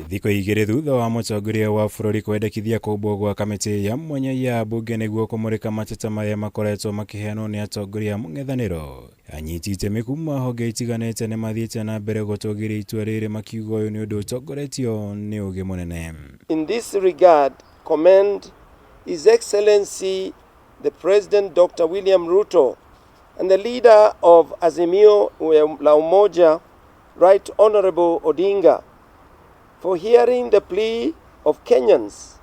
Thikũ 2 thutha wa mũtongoria wa bũrũri kwendekithia kũmbwo gwa kamĩtĩ ya mwanya ya mbunge nĩguo kũmũrĩka mateta marĩa makoretwo makĩheanwo nĩ atongoria a mũng'ethanĩro, anyiti itemi kuma honge itiganĩte nĩ mathiĩte na mbere gũtũgĩria itua rĩrĩ makiuga ũyũ nĩ ũndũ ũtongoretio nĩ ũgĩ mũnene. In this regard, commend His Excellency the President Dr. William Ruto and the leader of Azimio la Umoja, Right Honorable Odinga, for hearing the plea of Kenyans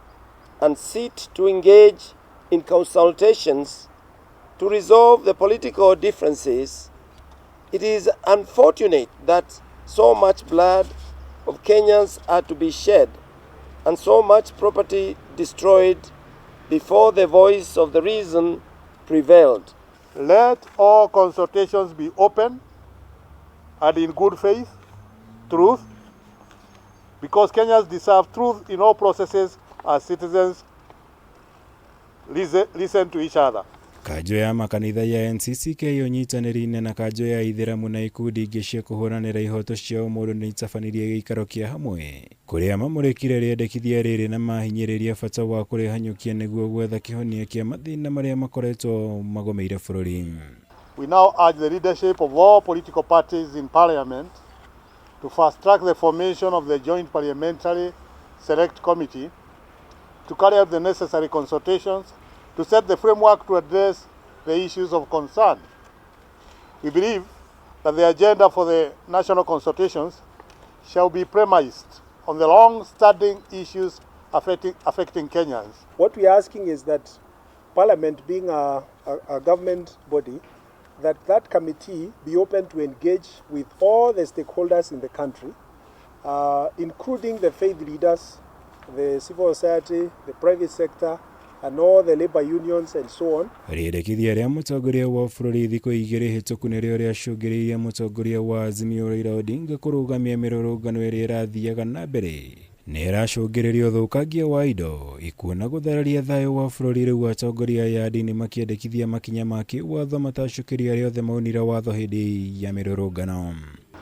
and seek to engage in consultations to resolve the political differences. It is unfortunate that so much blood of Kenyans are to be shed and so much property destroyed before the voice of the reason prevailed. Let all consultations be open and in good faith, truth, because Kenyans deserve truth in all processes as citizens listen to each other. Kanjũ ya makanitha ya NCCK ũnyitanĩri-inĩ na kanjũ ya ithĩramu na ikundi ingĩ cia kũhũranĩra ihoto cia ũmũndũ nĩ itabanirie gĩikaro kĩa hamwe kũrĩa mamũrĩkire rĩendekithia rĩrĩ na mahinyĩrĩria bata wa kũrĩhanyũkia nĩguo gwetha kĩhonia kĩa mathĩna marĩa makoretwo magũmĩire bũrũri. We now urge the leadership of all political parties in Parliament to fast-track the formation of the Joint Parliamentary Select Committee to carry out the necessary consultations to set the framework to address the issues of concern. We believe that the agenda for the national consultations shall be premised on the long-standing issues affecting Kenyans. What we are asking is that Parliament, being a government body, that committee be open to engage with all the stakeholders in the country, including the faith leaders, the civil society, the private sector, and all the labor unions and so on. Rĩendekithia rĩa mũtongoria wa bũrũri thikũ 2 hĩtũku nĩrĩo rĩacũngĩrĩirie mũtongoria wa Azimio Raila Odinga kũrũgamia mĩrũrũngano ĩrĩa ĩrathiaga na mbere nĩ ĩracũngĩrĩria ũthũkangia wa indo, ikuũ na gũthararia thayũ wa bũrũri. Rĩu atongoria aya a ndini makĩendekithia makinya ma kĩwatho matacũkĩria arĩa othe maunire watho hĩndĩ ya mĩrũrũngano.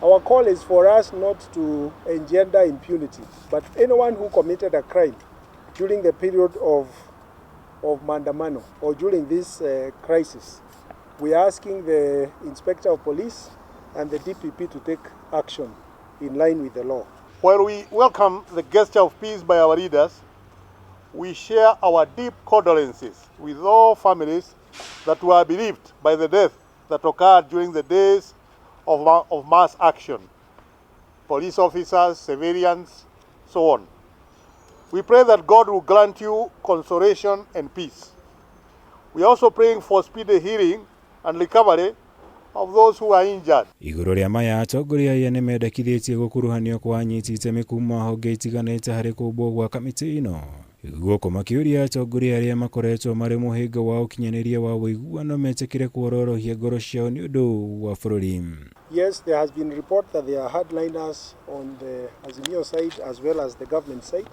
Our call is for us not to engender impunity, but anyone who committed a crime during the period of maandamano or during this crisis, we are asking the Inspector of Police and the DPP to take action in line with the law. While we welcome the gesture of peace by our leaders, we share our deep condolences with all families that were bereaved by the death that occurred during the days of mass action, police officers, civilians, so on. We pray that God will grant you consolation and peace. We are also praying for speedy healing and recovery of those who are injured. Igũrũ rĩa maya, atongoria aya nĩ mendekithĩtie gũkuruhanio kwa anyiti itemi kuma honge itiganĩte harĩ kũmbwo gwa kamĩtĩ ĩno, gũkũ makĩũria atongoria arĩa makoretwo marĩ mũhĩnga wa ũkinyanĩria wa ũiguano metĩkĩre kuororohia ngoro ciao nĩ ũndũ wa bũrũri. Yes, there has been report that there are hardliners on the Azimio side as well as the government side.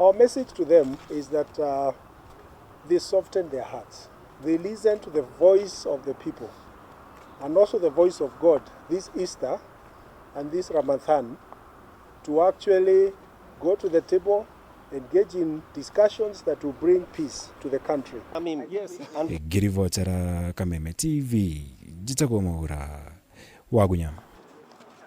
Our message to them is that they soften their hearts. They listen to the voice of the people and also the voice of God this Easter and this Ramadan to actually go to the table, engage in discussions that will bring peace to the country. Ngĩribotera Kameme TV, njĩtagwo Mwaura Wagunya.